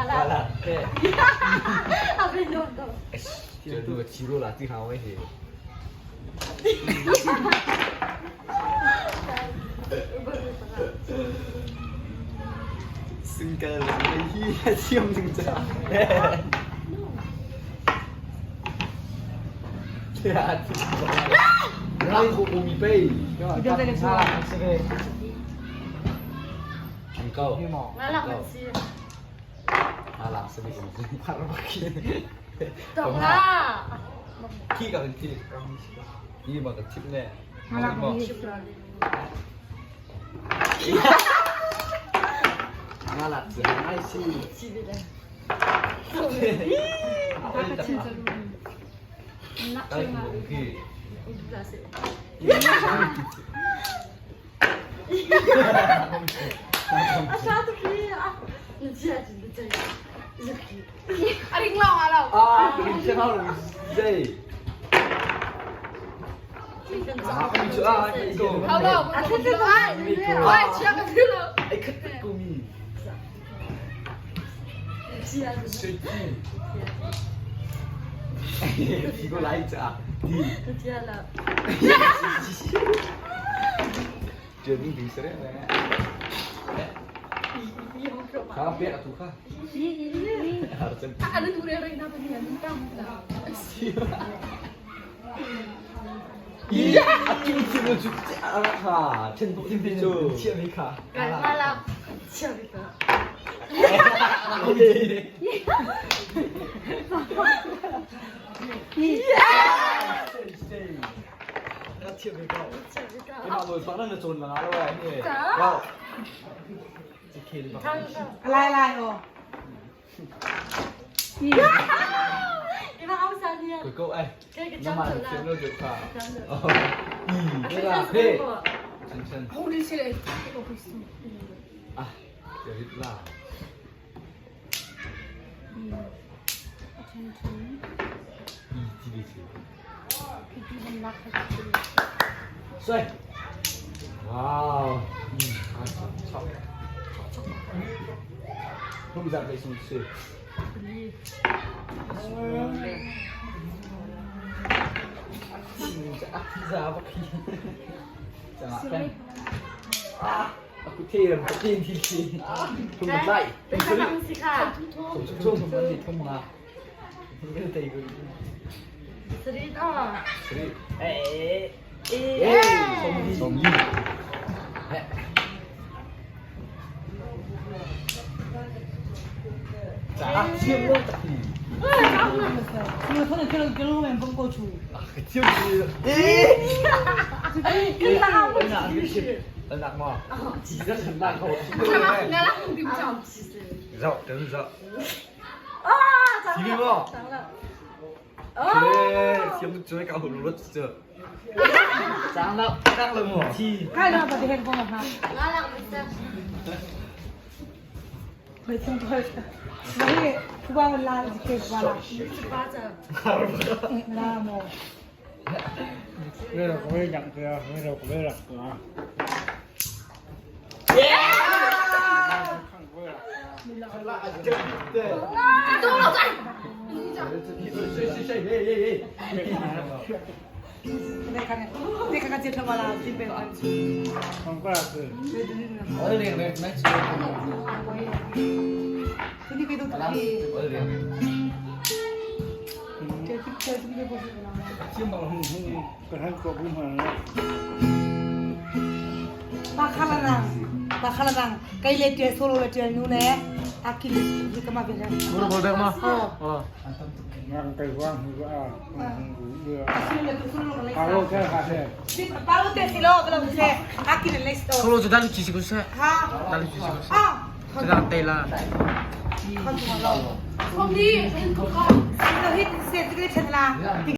Ngala. A bên đâu. 这个肌肉啦，经常问题。ซึ่งกันไอ้ที่เชื่อมจริงจ้ะรักกูมีเป้ Engkau. Ngalak masih. Alah, sedih. Dong lah. 키가 티. 이 막, 팁네. Ngalak 뭐. Ngalak, 아이씨. 집이래. 아이고, 그. 아, 나도 그래. 아, 진짜 진짜. 이렇게. အရင်လောက်အားလောက် 아, 괜찮아, 이제. 아, 아, 이거. 好了， 아, 근데 아, 我也切个去了。 아이, 큰 꿈이. 새끼. 이거 라이자. 디. Jadi bisa ya. Sampai atuh kah? Harusnya. အဲ့လိုတွေရိနာပနေတောင်းတာ Iya, aku cuma cuci arah. Centuk pintu. Cik Mika. Ngalak. 치아비가. Cik Mika. 치아비가. Ini mau sana na zone lang araw ini. Wow. Cik อะไรอะไรโอ้ 이거 아무 아니야. Kau eh. 그렇게 Nama 짬 cik lo juga. Oh. 아, Ih, P. Cen ဟိုလေးရှိလေဟိုဘစ် Ah, jadi lah. Ih, jadi sih. 帅。哇哦，嗯，操，都唔知你送去。啊，aku 贴了，贴贴贴，通唔来， 나 음식아. 冲冲冲冲冲啊！你个这个， 쓰리다. 哎哎，送礼送礼，哎。咋？切我咋？ 你可能可能跟我们不过去。 啊，就是，哎，跟他很难，很难嘛，其实很难哦。 ငါလာဟိုဒီကြောင် 绕，真绕。 아, 听见不？ 장난. 对，先准备搞葫芦这。长了，长了么？开了把这个帮我哈。 나랑 진짜. 没听多少。我也不管我拉这个拉。 맞아. 拉么？为了不会养哥，为了不会养哥。对。 တော့တော့ကြိုက် 谁谁谁？哎哎哎！你看看，你看看这头发啦，这边安全。看过来是。我的脸没没吃。你可以都可以。我的脸。这这这个不是啦。金毛红红，跟他搞不嘛。巴卡拉让，巴卡拉让，该来这solo来这牛奶，阿基里你干嘛别人？不是不吗？哦。哦。那个光是啊，嗯，巴罗在还是？巴罗在是咯，不是，阿基里来是。 solo 就打你几十个噻，哈。打你几十个噻，啊。就当对啦。看出来了。 ခုံဒီဟိုကော 这个黑色这个钱啦。